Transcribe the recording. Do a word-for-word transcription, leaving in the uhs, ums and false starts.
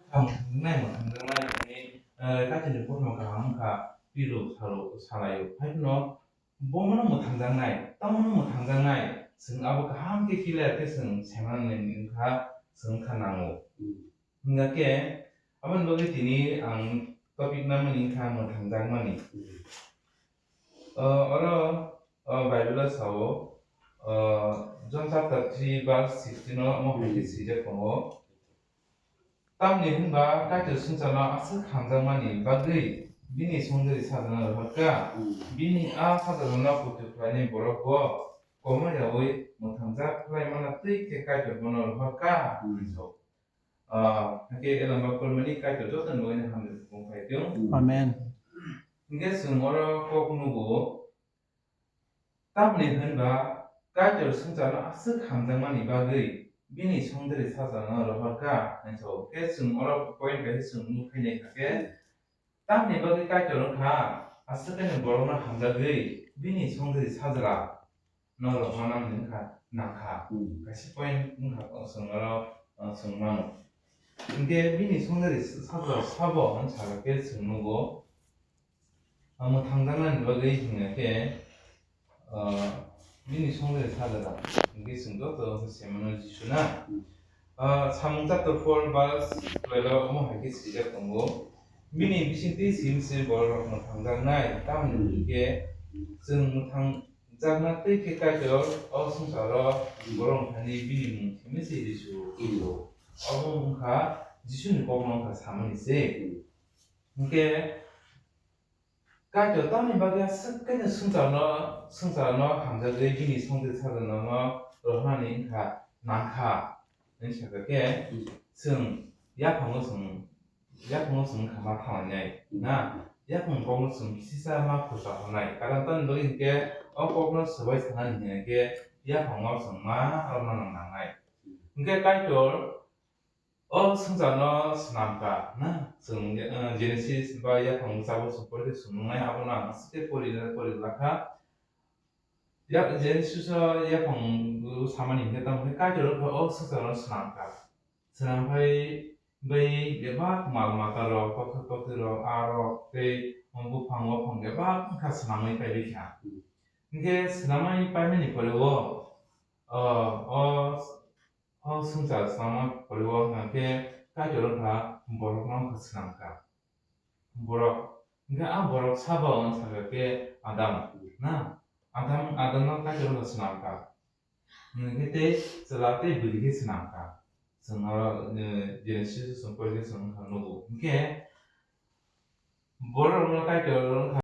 Ang nai mwthangjaknai hwnwi, eh, Kaitorni kothoma kaham wngkha, pilo salo, salaio. Haiphano bomono mwthangjaknai, tamono mwthangjaknai, chwng abo kaham khe clear khe chwng saimanani wngkha, chwng wngkha nango. Hmm. Hwnkha khe, aboni bagwi tini ang topic namani wngkha mwthangjakmani. Hmm. O, oro, o, Bible-o sao, o, John chapter three verse sixteen-o omo hai khe swijak tongo. Tamni hwnba Kaitor swngcharno aswk hamjakmani bagwi bini songdari sajagna rohorkha, bini a sajagrano kuchuk khlainai borok bo komor yaui mwthangjak khlaimana twi khe Kaitor bono rohorkha, hwnwi sao. Ah, hakhe elamba kwrwngmani Kaitor jotoni bagwino hamjak tongphai tong. Amen. Hwnkhe chwng oro kok nugo, tamni hwnba Kaitor swngcharno aswk hamjakmani bagwi bini songdari sajagna rohorkha, hwnwi sao. Khe chwng oro point bai khe chwng nukphainai kha khe, tamni bagwi Kaitor wngkha aswk khe borokno hamjagwi bini songdari sajagna no rohorna wngkha nangkha. Hmm. Kaisa point wngkha o chwng oro, o chwng mano. Hwnkhe bini songdari sajagna sabo hwn sakha khe chwng nugo. Omo thangjaknani bagwi hwnkha khe, ah, bini songdari sajagna. Hwnkhe chwng joto wngkha semano Jisu na. Ah, Samung chapter four verse twelve o omo hai khe swijak tongo, "Bini bisingtwi simi se bororok mwthangjaknai, tamoni hwnkhe chwng mwthangjakna twi khe Kaitor o swngcharo borok thani bini mung simi se Jisu." Obo wngkha Jisuni kokno wngkha samani se. Hwnkhe Kaitor tamni bagwi aswk khe swngcharno, swngcharno hamjagwi bini songdari sajagna no rohornani wngkha, nangkha, hwnwi sakha khe, hmm, chwng yaphango chwng, yaphango chwng wngkha ma thanglainai, na? Yaphang kokno chwng kisisa ma khursa hwnai. Karon tamni bagwi hinkhe o kokno swbai sanani hinkhe yaphango chwng ma romna nangnai. Hinkhe Kaitor O swngcharno swnamkha, na? Chwng, eh, Genesis ba yaphang bwskango chwng porikhe chwng nuknai, abono ang aswk khe pori, pori lakha. Ya, Genesis o yaphang samani hinkhe tamo khe Kaitor wngkha o swngcharno swnamkha. Swnamphai bai bebak mal mata rok, tokhe tokhe rok, aa rok, tei buphang waphang bebak wngkha swnamwi paibaikha. Hinkhe swnamwi paimani pore o, o, o, O swngchar swnamna pore o hwnkha khe Kaitor wngkha borokno wngkha swnamkha. Borok, hwnkhe a borok sabo wng sakha khe Adam, na? Adam, Adamno Kaitor wngkha swnamkha. Hwnkhe tei chwla tei bwrwi khe swnamkha. Chwng oro, eh, Genesis o chwng porikhe chwng wngkha nugo. Hwnkhe borokno Kaitor wngkha